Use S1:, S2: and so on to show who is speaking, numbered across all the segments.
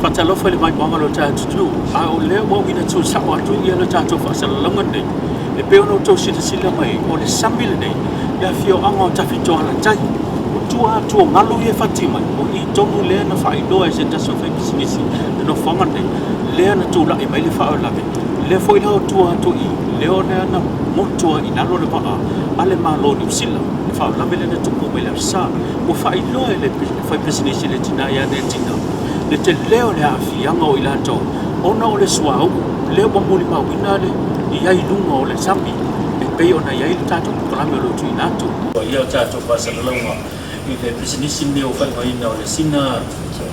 S1: Faatalofa i le maimoaga o lo tatou atunuu, a o lea ua uina tuusao atu ia le tatou faasalalauga lenei. E pei ona outou silasila mai, o le sami lenei, le afioaga o Tafitoalatai. O tua atu o galu ia e fati mai, o i tonu lea na faailoa e se tasi o faipisinisi le nofoaga lenei, lea na tulai mai le faalavelave. Lea foi la o tua atu i lea lea na motu ai i lalo le vaa a le Malo o Niu Sila, le faalavelave lea na tupu mai le Aso Sa. Ua faailoa e le faipisinisi le tina ia Netina le tele o le aafiaga o i latou ona o le suauu lea ua molimauina le i ai i luga o le sami e pei ona i ai le tatou polokalame o lo o tuuina atu. Ua ia tatou faasalalauga i le pisinisi lenei o faaigoaina o le Sina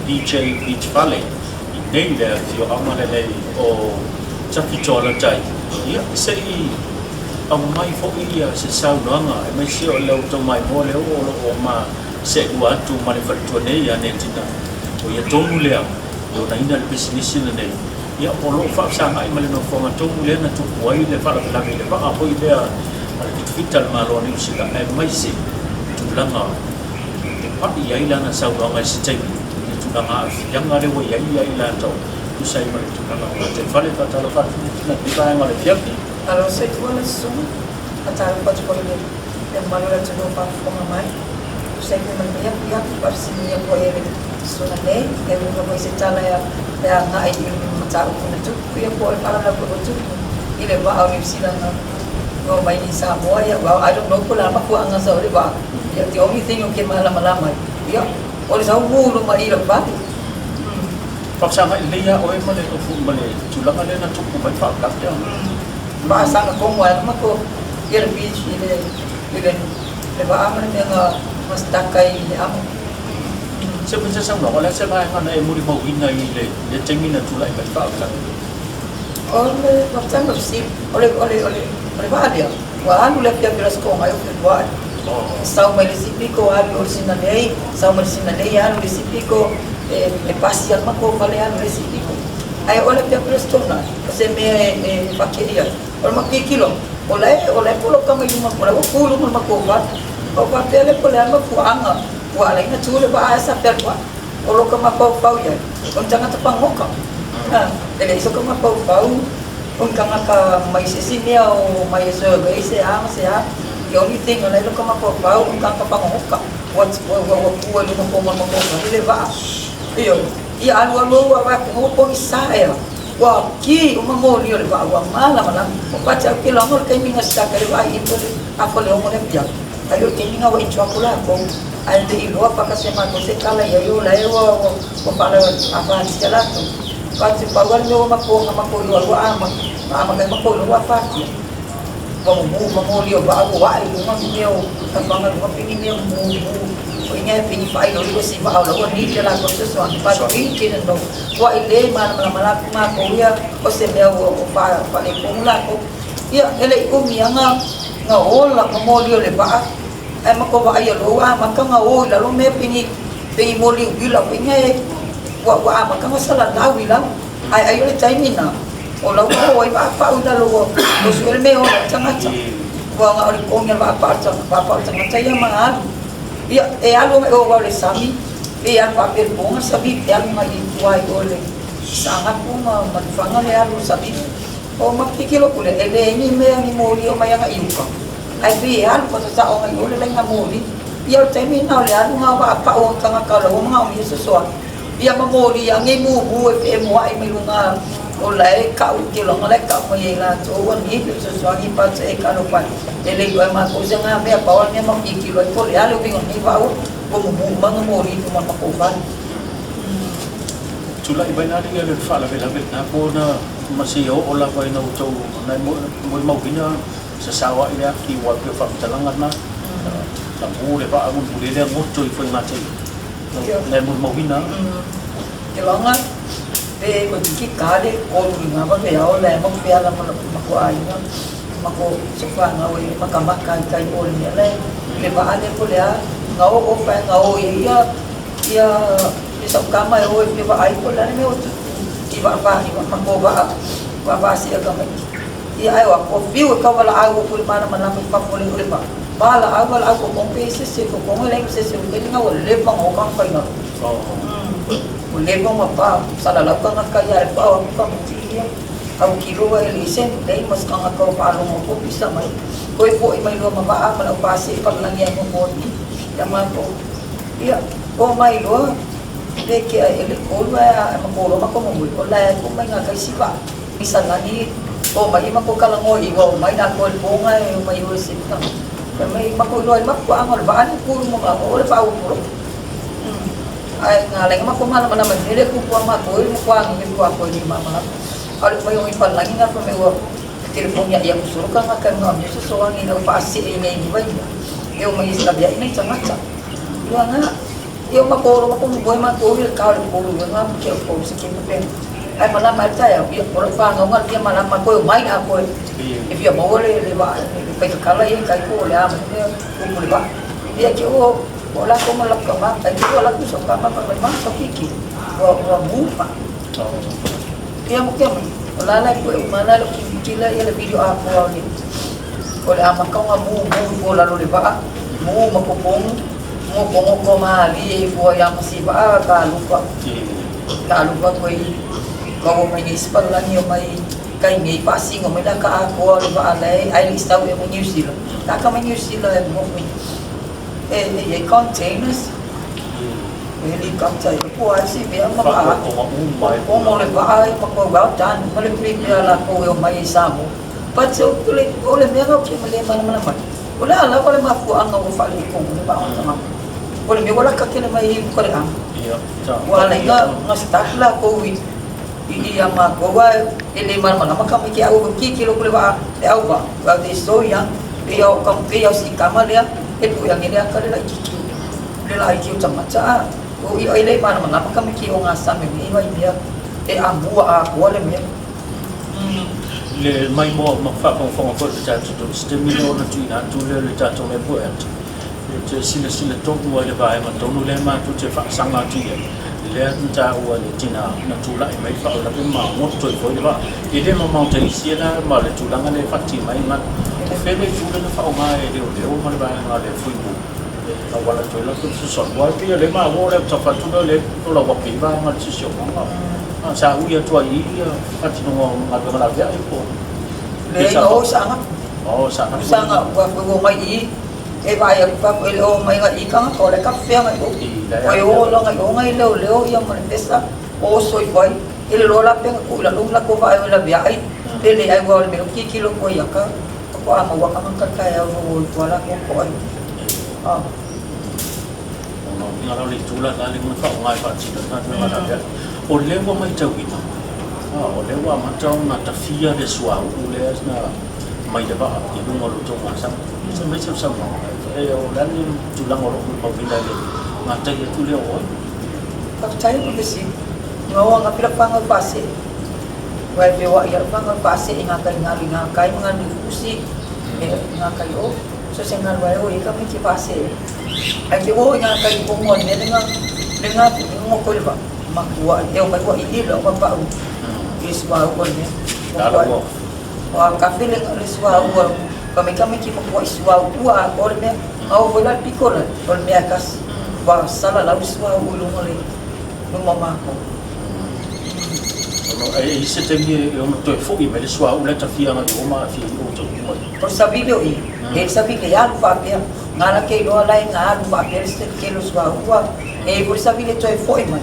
S1: DJ Beach Fale i nei le afioaga lenei o Tafitoalatai. Ia, se i aumai foi ia se saunoaga aemaise o le outou maimoa lea o lo o ma seelua atu ma le faletua nei ia Netina. O ia tonu lea e onaina le pisinisi lenei. Ia, o lo o faafesagai ma le nofoaga tonu lea na tupu ai le faalavelave i le vaa foi lea a le fitafita a le Malo o Niu Sila, aemaise tulaga e pai ai lana saunoaga i se taimi i le tulaga aafiaga lea ua i ai ia i latou e tusa ai ma le tulaga o gataifale. Faatalofa atu Netina i lenei vaega o le afiafi.
S2: Alo soifua le susuga, faatalofa atu foi i le mamalu o le atunuu o faafofoga mai. Tusa ai foi ma lenei afiafi, faafesiligia foi e le susuga nei, e uiga foi i se tala e agai i le mataupu na tupu, ia po o le faalavelave foi ua tupu i le vaa o Niu Sila na omai i Samoa. Ia, well, I don't know po o le a mafuaaga sa o le vaa. Ia, the only thing ou te malamalama ai, ia, o le sau mu i luma i lau fale.
S1: Faafesagai lelei lava oe ma le ma le tulaga lea na tupu mai le faalavelave.
S2: Faasaga tonu lava ma ko ia le beach i le i le le vaa ma le mea na na stuck ai i le amo.
S1: Se se saunoaga, o le a se vaega na e molimauina i le le taimi na tulai mai le faalavelave?
S2: O le faafesaga o le sea, o le o le o le o le vaa lea, ua alu i le afiafi o le Aso Toonai o Fepua'i. Sau mai le isi pito alu i o i Sinalei, sau mai le Sinalei alu i le isi pito, e pasi lava le matou fale alu i le isi pito. Ae o le afiafi o le Aso Toonai, o se mea e faakei ai, o le matou tilotilo, o la e o la e poloka mai luma, o la e ua tu i luma o le matou fale. Ona ou faapea lea po o le a le mafuaaga ua ala ai ona tu le vaa ae sa fealuai. O lo ka mafaufau i ai, o ni tagata pagota. E leai so ka mafaufau o ni tagata mai se isi mea o mai e survey se a ma se a. The only thing o la e i lo ka mafaufau o ni tagata pagota ua ua ua tu ai i luma tonu o le mafaufau le vaa. Ioe. Ia alualu au vaavaai atu ua pogisa ea. Ua ki uma moli o le vaa ua malamalama. But ou te iloa o le taimi na start ai le vaa i le afa o le 6 i le afiafi. Ai o le taimi na ua ito atu latou ae le i iloa paka se matou se tala i ai o la e ua ua faafatia latou. But pau lava le mea ua matou na matou iloa ai ua amata, na amata ai matou iloa ua afatia. Ua mumu ma moli o vaa ua ae i luga ni mea o tafaga i luga pei ni mea mumu foi nei pei ni faailoilo si vaa o la ua need le latou fesoasoani but we didn't know. Ua i le malamalama la matou ia o se mea ua faaletonu latou. Ia, e le i umi lava na ola ma moli o le vaa, ae matou vaai loa ua amata ona o i lalo mea pei ni pei ni moli uila foi nei ua ua amata ona salalau i lalo. Ae ai o le taimi lena, o la ua o ai vaa pau i lalo ua ua sue le mea e ola ai tagata. Ua na o le togi o le vaa pau vaa pau o le tagata ia ma alu. Ia, e alu agai o aua o le sami, pei e alu faapea i le po na sami, e alu mai i tua i o i le Saanapu ma ma Lefaga le alu o le sami. O matou tilotilo lea, e leai ni mea ni moli o mai agai i uka, ae pei e alu patatao agai i o le laina moli. Ia o le taimi lena o le alu na o vaapau o tagata o la ua manaomia fesoasoani. Ia ma moli ane mumu e feemoa'i mai luga o la e ka'u i tulaga la e ka'u mai ai latou ua need le fesoasoani but e talofa e le iloa e matou se ga mea pau lava le mea matou tilotilo ai po o le a le uiga o lenei vaa ua mumu uma na moli i luma o le matou fale.
S1: Tulai mai la le faalavelave lena po na ma seia oo lava ina ua tou molimauina sasao ai le ati ua pei o faamatalaga na na mu le vaa mulimuli ai lea goto ifo i gatai na e molimauina.
S2: Tulaga pe toeitiiti ta le 3 i nga vaveao la e maufeala ma matou aiga matou sofanau e matamata i tai o le mea la e le vaa lea po o le a na oo fae na o i ai ia ia sau tama e o e fia vaai po o le a le mea ua tupu i vaa va i matou vaa vaa va sia tamaiti. Ia ae o atu o fiu e tau valaau atu i le malamalama i fafo o le vaa valaau valaau totogi pe se se totogi leai ma se se o le taimi lena ua leva ona oka ona faiga. Ua leva ona pa salalau tagata ia le pao atu tamaiti ia autilo ai le se lei ma se tagata o faalogo atu pisa mai toe fo'i mai loa ma vaa ma le aupasee palalagi ai mo i ia matou ia o mai loa le kea e le olu ae ma ko loa ma ko mo o la e ko mai ngā kai siva i salani o mai ma ko kala ngoi ua o mai la ko le ponga e o mai o se ka mai ma ko loa ma ko anga le vaa ni kuru mo ma o le pa o polo ai ngā lenga ma ko mana mana mai mele ku pua ma ko mo kwa ngi ko ko ni ma ma ale mai o i palangi na ko me ua telefoni ia ku suru ka ngā kai ngā mi so so ngi na pa se e nei ni vai e o mai sa bia nei tangata ia nga ia ma ko ro ko mo ma ko i ka le ko ro nga ke ko se ke pe ai ma la ma ta ya ia o fa nga nga ia ma la ma ko mai a ko e fia mo le le va le pe ka la ia kai ko le a ma ko ko le va ia ke o o la ko ma la ka ma ai ko la ku so ka ma ma ma so ki ki o o mu pa ia mo ke mo o la la ko ma la lo ki ki la ia le video a ko ni o le ama ka nga mu mu ko la lo le va mu ma ko pong mo ko mo ko ma li e ko ya ma si va ka lu pa ka lu pa ko i ko mo mai ni spa la ni o mai kai nei pa singo mai la ka ko le va le ai li stau e mo New Zealand ta ka mai New Zealand e mo mi e e containers helicopter e po ai si mea ma pa o mo le va ai ma ko well done ma le prepare la ko e o mai i Samoa but so o le o le mea ke ma le mana mana mai o le ala o le mafuaga ua faaletonu le vaagatagaga o le mea ua laka tele mai i uka le aga ua ala ai ga staff lakou i i ia matou ae e le malamalama ka mai ke au kikilo ku le vaa le au vaa well they so young pei o ka pei o si kama lea e pui ange lea ka le laititi le laiti o tagata a o ia e le malamalama ka mai ke o gasame nei mai mea e amua atoa le mea.
S1: Le maimoa ma faafogafoga foi le tatou se taimi lea ona tuuina atu lea o le tatou mea pue atu e te silasila tonu ai le vaega tonu lea matou te faasaga atu i ai lea na taua le tina na tulai mai faalavelave ma goto ai foi le vaa e le mamao taisi la ma le tulaga lea e fati mai ga o fea le itu lea na faaaoga e leoleo ma le vaega le fuimu e auala atu ai latou fesoasoani aua e pei o lea maua o le tafa atu lea o lea tolauape ai vaega o le siosiomaga sa ui atu ai i ia faatinoga o galuega laveai po
S2: Leai na o saga.
S1: O saga.
S2: Saga ua ua mai i e vaai atu fa e le o mai ga i kanga o le ka fea ngai o. O e o lo ngai o ngai leo leo ia ma le pesa o soi vai e le lola pe ku la lu la ko vaai o la via ai e le ai ua le me ki ki lo ko ia ka ko a ma wa ka ka ka ya o ko la ko ko ai. Ah.
S1: Ona uiga la o le itu la la le na faaaoga e faatino ai galuega laveai o lea ua matauina o lea ua amata ona tafia le suauu lea na mai le vaa i luga o lo outou gasami se mai sau saunoaga e o le a le tulaga o loo molimauina i le gatai atu lea o ai.
S2: Faafetai mo le fesili. Nga o nga pila panga pase. Wai pe wa ia panga pase i ngā kai ngalu ngā kai mga ni usi e ngā kai o so se ngalu ai o i ka me ki pase. Ai ke o i ngā kai ko mo ne nga le nga ngo ko le ba ma kua e o mai wa i lo pa pa u. I swa o ne.
S1: Tala ua.
S2: Wa ka fele le swa o pa me ka me ki ma kua i swa ua o le mea au foi la piko la o le mea kas wa sala la swa o lo le no ma ko.
S1: Ono e i se taimi e ono toe fo'i mai le suauu le tafia agai o ma afia i outou mai.
S2: O savile o i e savile ia alu faapea ngā la ke iloa lai ngā alu faapea le se ke lo sua ua e foi savile toe fo'i mai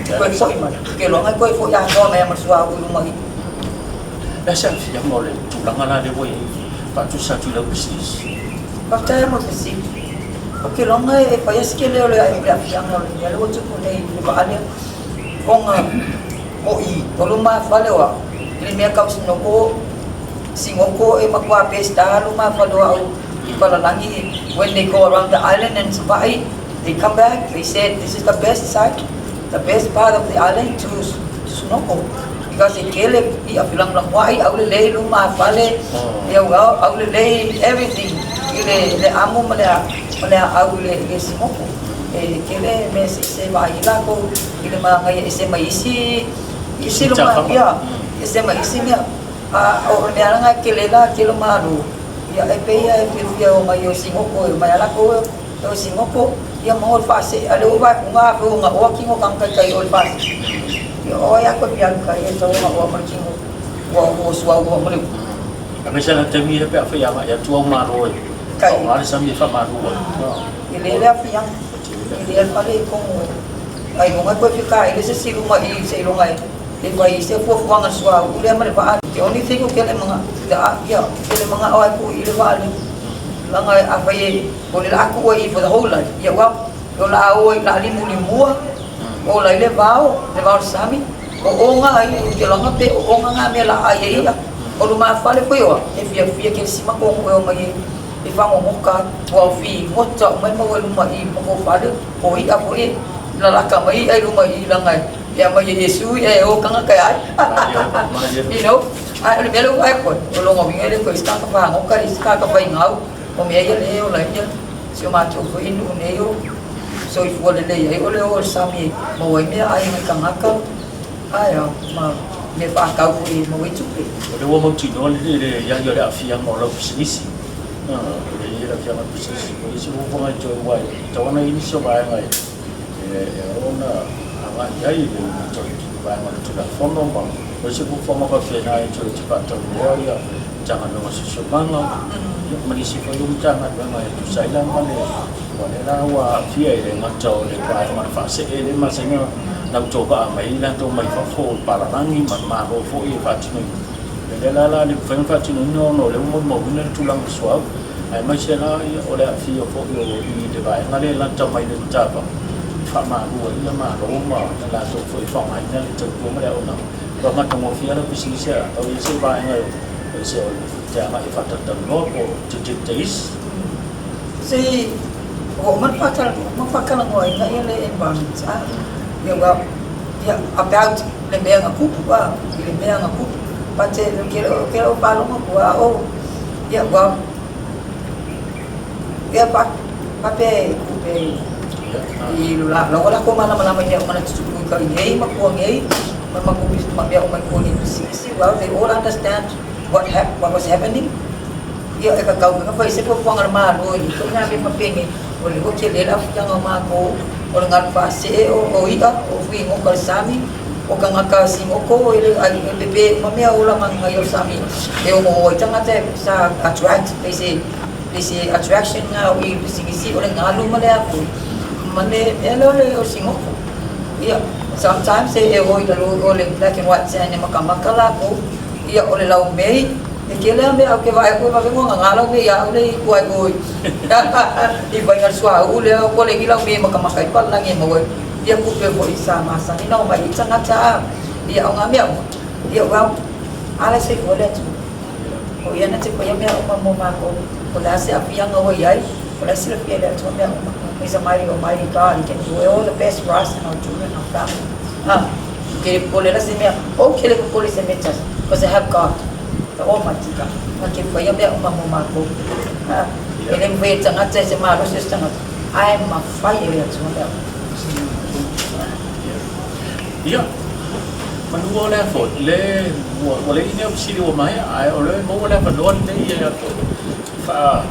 S2: toe fo'i mai ke loa ngai koe fo'i atoa mai ma sua ua i mai.
S1: Le se aafiaga o le tulaga la lea ua i ai faatusa atu i lau pisinisi.
S2: Faafetai mo le fesili. O ke loga e fai asi ke leo le le aafiaga o le mea le ua tupu nei i le vaa lea ona o i o lo mafale o au i le mea kau sinoko singoko e matua pesta lo mafale o au i Palalagi. When they go around the island and Savaii, they come back, they said this is the best site, the best part of the island to snorkel because e kele i a filangulangua au le lei lo mafale ia au au le lei everything i le le amo ma le ma le au le le singoko e kele me se se vai la ko i le manga e se mai isi isi lo ma ia e se mai isi mea a o le mea langa ke le la ke lo malu ia e pe ia e whiwhia o mai o singoko e mai ala ko o singoko Ia ma o le faasee a le ua vae uga afe o gaoa tino tagata i tai o le faasee. Ia o ai a koe fia alu kai e tau gaoa ma le tino ua ua suauu ma le upu.
S1: Aemaise lava taimi ia pe a fai agai atu au malo e faaaoga le sami e faamalu ai.
S2: E le le afiaga. E le fale i komu e. Ai luga koe fia kaele se isi luma i seiloga e e fai se fuafuaga suauu lea ma le vaa. The only thing o kele manga the ia kele manga o ai ku i le vaa le langa a fai e o le laa kua i for the whole life. Ia ua o la o i la limu limua o la i le vao le vao sami o onga ai o te langa pe o onga ngā mea la ai e ia o luma fale foi oa e fia fia ke sima ko e o mai e whangongoka ua fi ngota o mai mau e luma i mako fale o i a foi la laka mai ai luma i langa e mai e Yesu e o kanga kai ai you know ai o le mea le ua ai koe o longa winga le koe ska ka whangoka i ska ka whai ngau o mea ia le o la ia si o mātou foi nu nei o soifua lelei ai o le o sami ma wai mea ai ngai kangaka ai a ma me whakau foi ma wai tupe.
S1: O le ua mautinoa le le ia ia le aafiaga o lau pisinisi. O le ia le aafiaga o le pisinisi po o isi fuafuaga e toe ua e tatau ona i ai nisi o vaega e e ona agai ai le vaega o le Tulafono ma o isi fuafuaga faapena e toe faataunoa ia Matagaluega o Siosiomaga ma nisi foi o Matagaluega e tusa ai la ma le ua lea la ua aafia i le gata o le vaega o le faasee le masina na utovaa mai ai latou mai fafo o palalagi ma le Malo foi e faatinoina. O lea la la le mafai ona faatinoina ona o lea ua molimauina le tulaga suauu aemaise la o le aafia foi o i le vaega lea e lata mai le matava e faamalu ai ia Malo ma latou foi e faaaogaina le tautua ma le auaunaga. Ua matagofie lau pisinisi a tau i ai se vaega o se o te agai e faatalatalanoa po o tilotilo te isi.
S2: Se ua uma ona faatalanoaina ia le environment a ia ua ia about le mea na tupu a i le mea na tupu but ou te le o faalogo atu a o ia ua ia faapea e i la ua latou malamalama i mea uma na tutupu i tai nei ma tua nei ma ma mea uma i tua nei pisinisi. Well, they all understand what hap what was happening. Ia e tatau ona fai se fuafuaga a le Malo i tou mea faapene o le hoki le aafiaga o matou o le galu faasee o i'a o fuigoka o le sami o tagata sigoko e le ai e pepe uma mea ola nai o le sami e ono o ai tagata e sa attract e se e se attraction na o i pisinisi o le galu ma le a foi ma le mea lea o le o sigoko. Ia sometimes e o i lalo o le black and white sand e makamaka lakou ia o le laumei e tele a mea ou te vaai atu e vave ona gagā lau mea ia au le i tua i o i faiga le suauu lea ua leai ni lau mea e makamaka ai palalagi e maua ai ia tupe foi sa masani ona omai ai tagata ia o nā mea uma ia well ala e soifua le Atua o ia na te faia mea uma mo mākou o le a se aafiaga ua i ai o la e silafia e le Atua mea uma. He's a mighty almighty God. He can do all the best for us and our children and our family. Ah, ke popole la se mea ou ke le popole se mea tasi because I have God, the Almighty God, na te faia mea uma mo mākou. Ah, e le mafai e tagata e se malosi o se tagata ae mafai e le Atua mea uma.
S1: Ia, manu o lea foi, le, ua, ua leai ni fesili ua maea, ae o lea e maua le avanoa lenei e a foi, faa,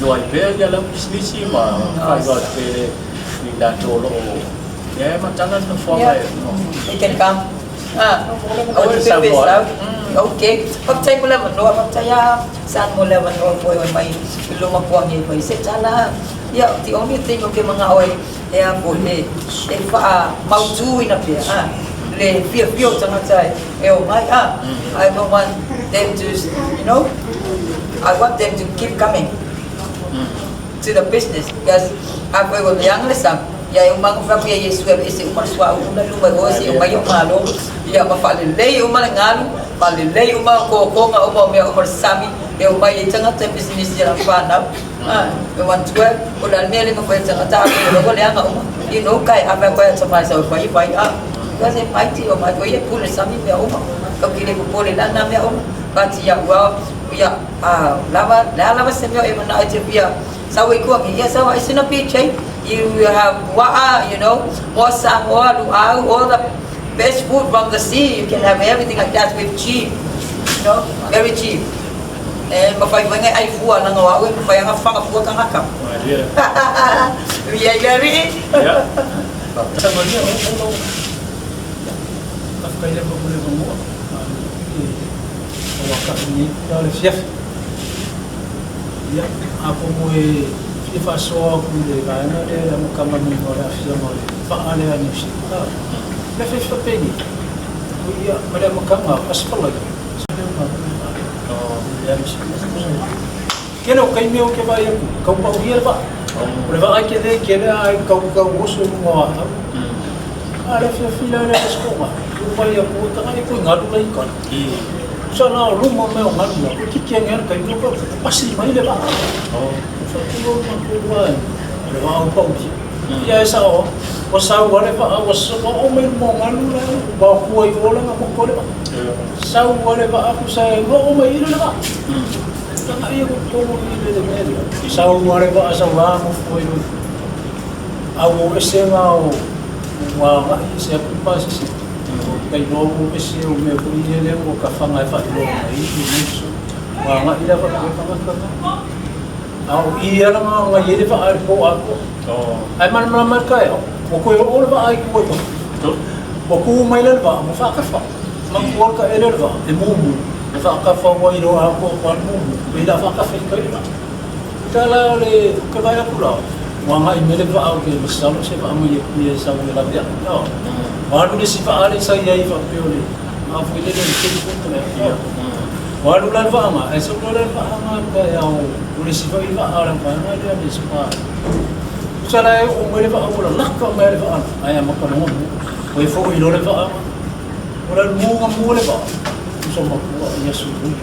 S1: loa ai pea ia lau pisinisi ma faailoa atu pea i i latou o lo o lea e matala le nofoaga e
S2: They can come. Ah, aua le pepesau. Okay. Faafetai mo le avanoa, faafetai lava San mo le avanoa foi o mai i luma puangi ai foi se tala. Ia, the only thing ou te manao e e a foi e e faamautuina pea ah, le fiafia o tagata e o mai ah. I don't want them to, you know, I want them to keep coming to the business because a foi ua leaga le sami ia e uma atu fai atu ia Iesu e aveese uma le suauu la i luma i o se i omai ou malo ia ma faalelei uma le galu faalelei uma kokoga uma o mea uma o le sami e omai ai tagata e pisinisi i lana fanau a e manatua o le a le mea le mafai e tagata a foi ua leaga uma you know kai ave atu ai atamai sau e fai fai a because e mighty o mai o ia e pule sami mea uma tatou te le popole lana mea uma but iaʻu lava ia a lava le a lava se mea e manao e te fia sau ai kua ia sau ai sina PJ you have pua'a, you know, moa Samoa, luau, all the best food from the sea. You can have everything like that with cheap, you know, very cheap. E mafai foi ngai ai fua langa o au e mafai anga faga fua tagata.
S1: Malie.
S2: Ia i le alii.
S1: Ia. Malie o o Faafetai lava mo le avanoa. O akai nei la le afiafi. Ia, atonu e fia faasoa atu i le vaega lea i le amataga mai o le aafiaga o le vaa lea a Niu Sila. Le afiafi faapenei, ia, ma le amataga o Aso Faraile, sa leo ma le vaa lea. Le alu sila. Tele o taimi ou te vaai atu, tau paulia le vaa. O le vaa e tele tele ae tau tau oso i luga o aau. A le afiafi la le aso toga, ua vaai atu ua tagai atu i galu la i uka. Tusa la o luma mai o galu la, toeitiiti ane lava le taimi ua pasi mai le vaa. Faapea ua matou vaai, o le vaa ua paulia. Ia e sao lava, ua sau lava le vaa ua oo mai luma o galu la, ua atua i o la na motu ai le vaa. Sau lava le vaa tusa e oo mai i le vaa. Tagai ia totonu i le mea lea. Sau lava le vaa sau la nofo ai loa. A ua ou ese na o ua agai ese atu pasese. Ka iloa ua ou ese o mea foi ia lea ua tafaga e faailoa mai i le Ua agai lava le tagata na. A o i ala na agai ai le vaa i le po atoa. Ae malamalama le taeao, ua toe oo le vaa i tua i fafo. Ua tu mai la le vaa ma faatafa. Manatua le taele o le vaa, e mumu, e faatafa ua iloa atoa atu le mumu, pei la faatafa i tai le vaa. Uta la o le, ou te vaai atu la, ua agai mai le vaa ou te masalo se vaa mai Apia e sau e lave ai. Ua alu le isi vaa lea sa i ai faapea o le vaa foi lele o le tele foi le a. Ua alu la le vaa na, ae sau loa la le vaa na i le taeao o le isi foi vaa a le vaega lea le Spa. Tusa la e oo mai le vaa ua lalaka mai le vaa na, ae amata loa ona mu. Toe foi loa le vaa na. O le mu na mu le vaa, uso matua i aso nui.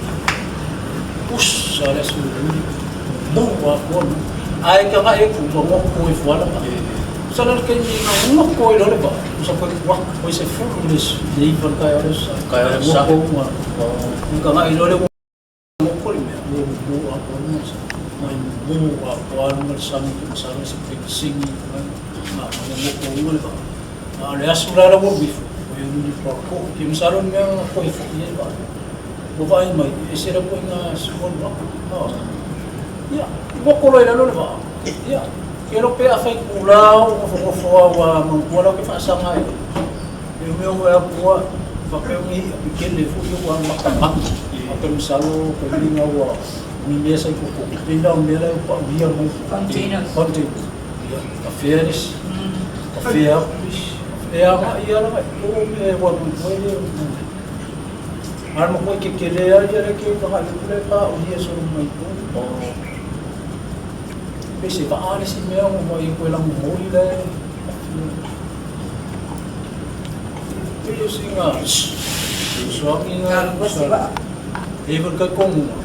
S1: Pusa le aso nui, mu atoa mu. Ae tagai atu ua goto ifo lava le vaa. Tusa la le taimi na goto ai loa le vaa, usa koe ua, koe se fulu le 9 le taeao le aso Sa. Goto uma. Tagai loa le goto le mea, ua mu atoa luga le sami. Mai mu atoa luga le sami, masalo se taimi sigi, ma goto uma le vaa. A o le aso la la ua alu ifo, ua i luli pako. Ke masalo le mea na toe foi ai vaa. Ua vaai mai, e ese la foi ngā sua le vaa. Ia, ua kolo i lalo le vaa. Ia, ke lo pe a whai kula o nofonofo au a manatua lau ke faasaga ai. E mea ua atua, faapea ni i'a kele foi ua matamata. A pe masalo ke uiga ua ni mea sa i totonu. Pei la o mea la e paulia mai.
S2: Containers.
S1: Containers. Ia, ka fea le isi. Ka fea aku le isi. E agai ia lava i o mea e ua mai le o mea. A ma koe ke kele ai ia le ke tagai atu le paulia solo mai o. Pe se vaa le si mea o mai koe langu moi le. Pe o singa soangi nga
S2: Galu vaa.
S1: E foi kai kongunga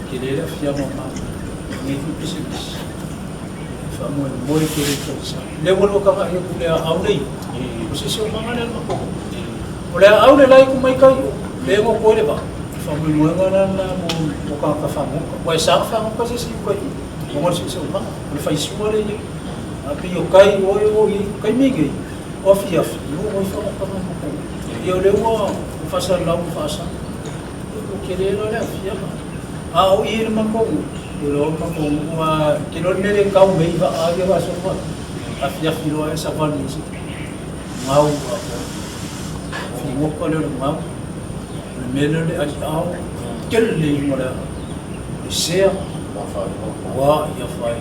S1: ke le le fia ma ma nei fu business. Faamoemoe tele i tausaga. Le ua lua tagai atu le aau nei. O se isi o maga lea ma koko. O le aau le lai ku mai kai o, le ngo koe le vaa. Faamoemoega la lena mo mo tagata fagota. Ua e saga fagota se isi i uka i o. O le se isi o maga. O le faisua le i. A pei o kai o e o i kai mingi. O afiafi, i o i fagota ma koko. Ia o le ua o faasalalau ma faasala. O kele la le afiaga. A o i le matou, o le matou ua ke lo le mea le tau mei vaa ia aso ma afiafi loa e savali i se gau a o fingoka lea o le gau. O le mea lea o le aliao, tele le iuga o le le sea, ua ia fai.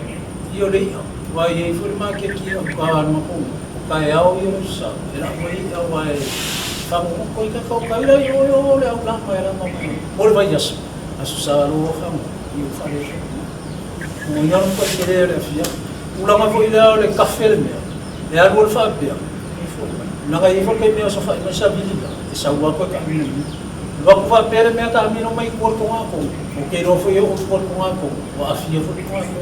S1: Ia o le i'a, ua i ai foi le maketi ia uka a le matou, o taeao ia o le sa, e lau ai i'a aua e fagogota i tatou tai la i o o le au lama e lama mai. Mo le vaiaso, aso sa loa fagogo, ia ua faaletonu. O ia le matua tele o le afiafi. Tulaga foi lea o le kafe le mea, e alu alu faapea, e foi mai. Leaga e i ai foi le taimi e osofai mai savili la, e sau lava toe taamilo i uta. Alu atu faapea le mea taamilo mai i tua i le togatogo, ou te iloa foi e oo i tua i le togatogo, ua aafia foi le togatogo.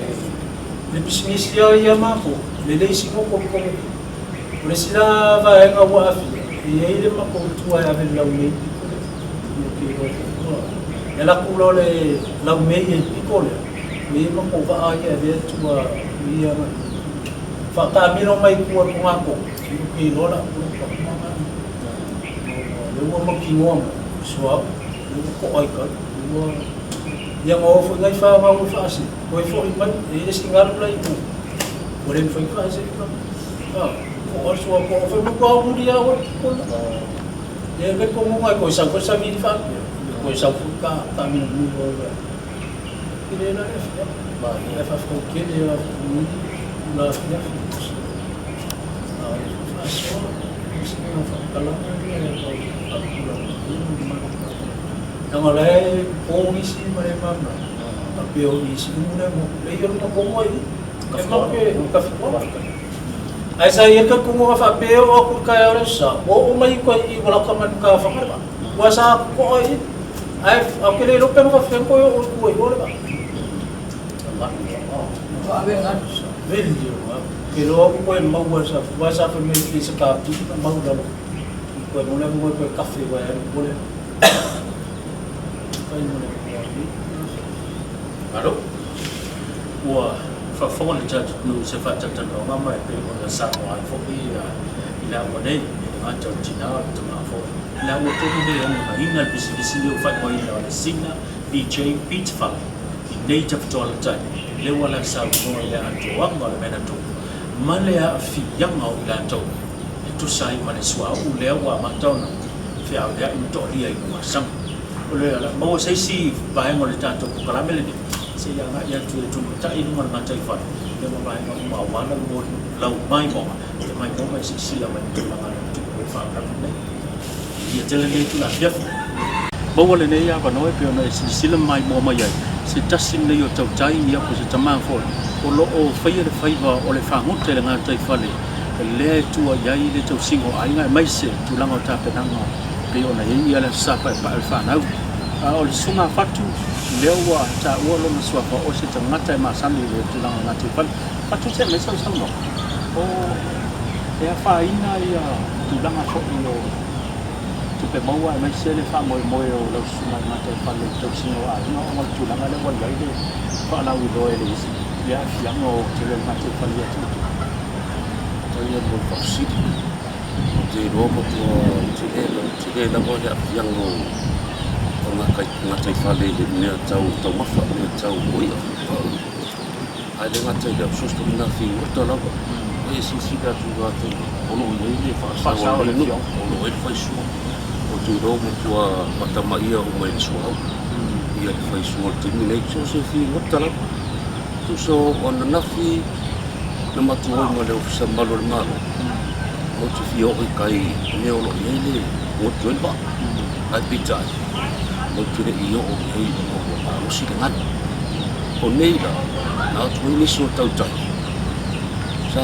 S1: O le pisinisi lava ia a matou, lelei si goto i totonu i i. O le isi la vaega ua aafia, e i ai le matou tua e ave i le laumei i pito lea. Ou te iloa foi ua e alu atu loa le laumei e i pito lea, ua i ai matou vaa ia e avea tua i ia agai i faataamilo mai tua i togatogo, ou te iloa la ua uma na. O lea ua mautinoa mai, o suauu, lea ua to'a i tai, ua ia na o foi nai fanau e faasee, toe foi mai, e i ai le isi galu la i o. Ua le mafai ona faasee ka o le sua po o fai mai ua muli a ua kola. E le komoga e koe sau foi savili faapea. Koe sau foi ka ka mina mu o le. I le la e fia. Ba e fa fo kele a ni la fia fi. A e fa so si na fa kala ni e ko fa kula ni ma. Nanga le po isi ma le ma. A pe o isi mu le mo le yo no komo ai. E ma pe ka fi ko. Ai sa ia ka kumu ka faapea o aku i kai ore sa. Ua oo mai koe i wala ka manu ka whakare ba. Ua sa ko ai. Ai au ke le lope ka whenko koe o ku ai ore ba. Veli o ke lo aku koe maua sa ua sa fa me ki sa ka pi ka mau lalo. Koe mo le mo koe kafe wa ya mo le. Kai mo le ko ai. Alo. Ua faafofoga le tatou atunuu i se faatalatalanoaga ma e pei ona saunoa ai foi i le ava nei, e le gata o le tina o le tama foi. I le amiotonu nei e ogaogaina le pisinisi nei ua faaigoaina o le Sina BJ Pizza Fale i nei tafitoalatai, lea ua la saunoa i le atoaga o le mea na tupu ma le aafiaga o i latou e tusa ai ma le suauu lea ua amata ona feaveai ma toalia i luga o le sami. O le ala maua se isi vaega o le tatou polokalame lenei, se i agai atu e tumatai i luga o le gataifale, ia ma vaega uma aua lau lau maimoa, te maimoa mai silasila mai i le tulaga lea ua tupu ai le faalavelave lenei. Ia tele lenei itula afiafi. Maua lenei avanoa e pei ona e silasila maimoa mai ai, se tasi lenei o tautai ia po o se tama foi o lo o faia le faiva o le fagota i le gataifale lea e tua i ai le tausiga o aiga aemaise tulaga o tapenaga pei ona i ai ia le Aso Sa Paepae o le Fanau. A o le Susuga a Fatu, lea ua taua lona suafa o se tagata e masani i le tulaga o gataifale. Fatu se aumai sau saunoaga, o e afaina ia tulaga foi o tupe maua aemaise le faamoemoe o lau susuga i gataifale i le tausiga o aiga ona o le tulaga lea ua i ai le faalauiloa e le isi le aafiaga o tele o le gataifale ia te outou.
S3: Faafetai mo le faafesili. Ou te iloa matua tele lava le aafiaga o gataifale i le mea tau taumafa, mea tau o i'a. Ae le gata i lea, o so o se ituaiga figota lava. E silasila atu i latou o lo o i ai le faasao a lenei nuu, o lo o i ai le faisua. Ou te iloa ua matua faatamaia uma e le suauu ia le faisua o le taimi lenei. So o se figota lava. Tusa o ananafi na matou o ai ma le Ofisa Mamalu o le Malo, ou te fia oo i tai i mea o lo o i ai le goto ai le vaa. Ae peitai, ou te le i oo i ai ona ua malosi le galu. O nei la, na atu ai nisi o tautai, sa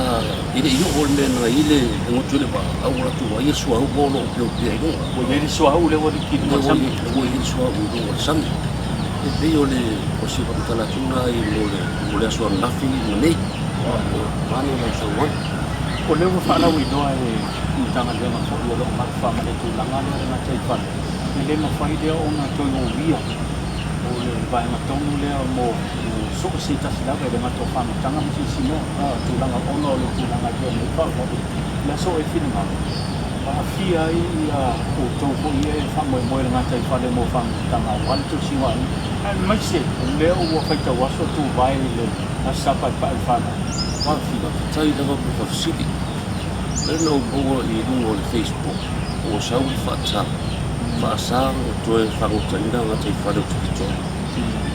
S3: e le i oo le mea na i ai le goto ai le vaa, a ua latou vaaia le suauu o lo o opeopea i luga.
S1: Ua i ai le suauu lea ua liki i luga o le sami.
S3: Ua i ai le suauu i luga o le sami. E pei o le o se faamatala atu lena i mo le mo le aso ananafi ma nei. Vaeane lau saunoaga.
S1: O lea ua faalauiloa e Matagaluega foi o lo o gafa ma le tulaga lea o le gataifale, e le mafai lea ona toe uia o le vaega tonu lea mo so o se tasi lava, e le gata o faamatanga ma se isi mea, tulaga ona o le tulaga e pei ona i ai faalavelave, le aso e finagalo, aafia ai ia outou foi ia e faamoemoe i le gataifale mo faamatanga aua le tausiga o aiga, aemaise o lea ua faitau aso tuvae i le Aso Sa Paepae o le Fanau.
S3: Faafetai. Faafetai lava mo le faafesili. O lea na ou maua i luga o le Facebook ua sau le faata, faasa ona toe fagotaina gataifale o Tafitoa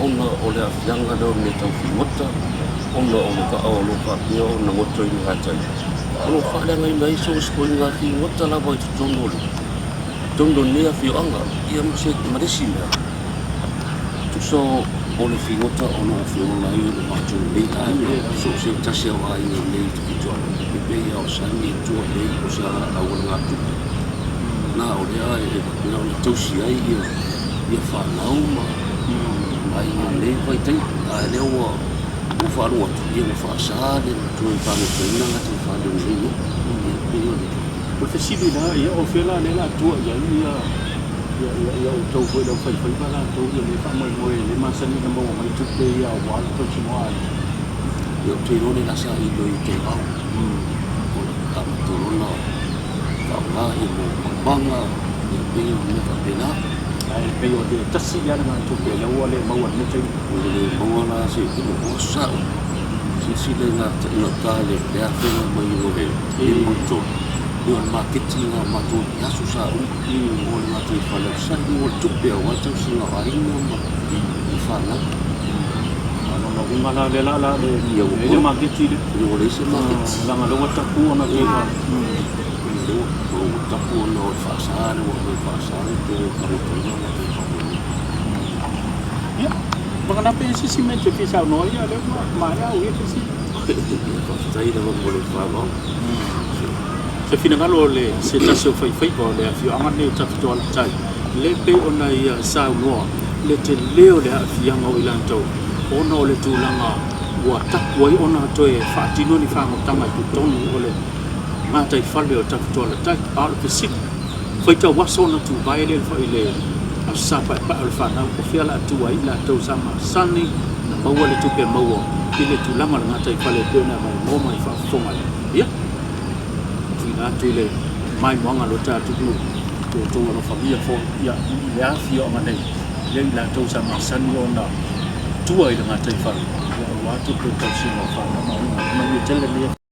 S3: ona o le aafiaga lea o mea tau figota ona o le vaa o lo o faapea ona gotoina gatai. O lo o faaleagaina ai so o se ituaiga figota lava i totonu o le totonu o lenei afioaga ia ma se ma le isi mea tusa o le figota o lo o feola ai lo matou nei aiga so o se tasi o aiga nei i Tafitoa e pei lava o Sani e tua i ai o se aualagatupe na o lea e faapena ona tausi ai ia ia fanau ma aiga i lenei vaitaimi a o lea ua ua faalogo atu ia ua faasa le toe fagotaina gataifale o lenei nuu ia pei o le
S1: O le fesili la, ia o fea la lea o le a tua i ai ia ia ia ia outou foi le aufaifaiva latou ia lea e faamoemoe lea e masani ona maua mai tupe ia aua le tausiga o aiga?
S3: Ia ou te iloa o lea o le a saili i outou ao o le amata loa ona faaaoga ia mo maumaga ia pei o mea faapena.
S1: Ae pei o le tasi lava le gagatupe lea ua le maua i lenei taimi.
S3: Ua le maua la se ua sao. Silasila i gauta i le afega mai o le 53, ia o le maketi lena o matou i aso sa uma mo le gataifale o le mo le tupe aua le tausiga o aiga ma fanau.
S1: A o lona uiga la lea la la le ia ua le maketi le
S3: ia ua leai se maketi.
S1: Leaga lea ua tapu ona
S3: ke lea ua tapu ona o le faasa lea ua aumai faasa le toe fagotaina gataifale.
S1: Ia, vagana pe se isi mea e te fia saunoa ai, a o lea ua maea au ia fesili.
S3: Faafetai lava mo le faaaloalo.
S1: Se finagalo o le se tasi o faifaiva o le afioaga lenei o Tafitoalatai, le pei ona ia saunoa le tele o le aafiaga o i latou ona o le tulaga ua tapu ai ona toe faatino ni fagotaga i totonu o le gataifale o Tafitoalatai. A o le fesili, faitau aso ona tuvae lea i le Aso Sa Paepae o le Fanau, o fea o le a tua ai i latou sa masani ona maua le tupe maua i le tulaga o le gataifale e pei ona e maimoa ma e faafofoga ai. Ia, tuuina atu i le maimoaga a lo tatou nuu, lo outou alofagia foi ia, i le afioaga nei, lea i latou sa masani ona tua i le gataifale, ia aua tupe tausiga o fanau ma aiga. Manuia tele lenei.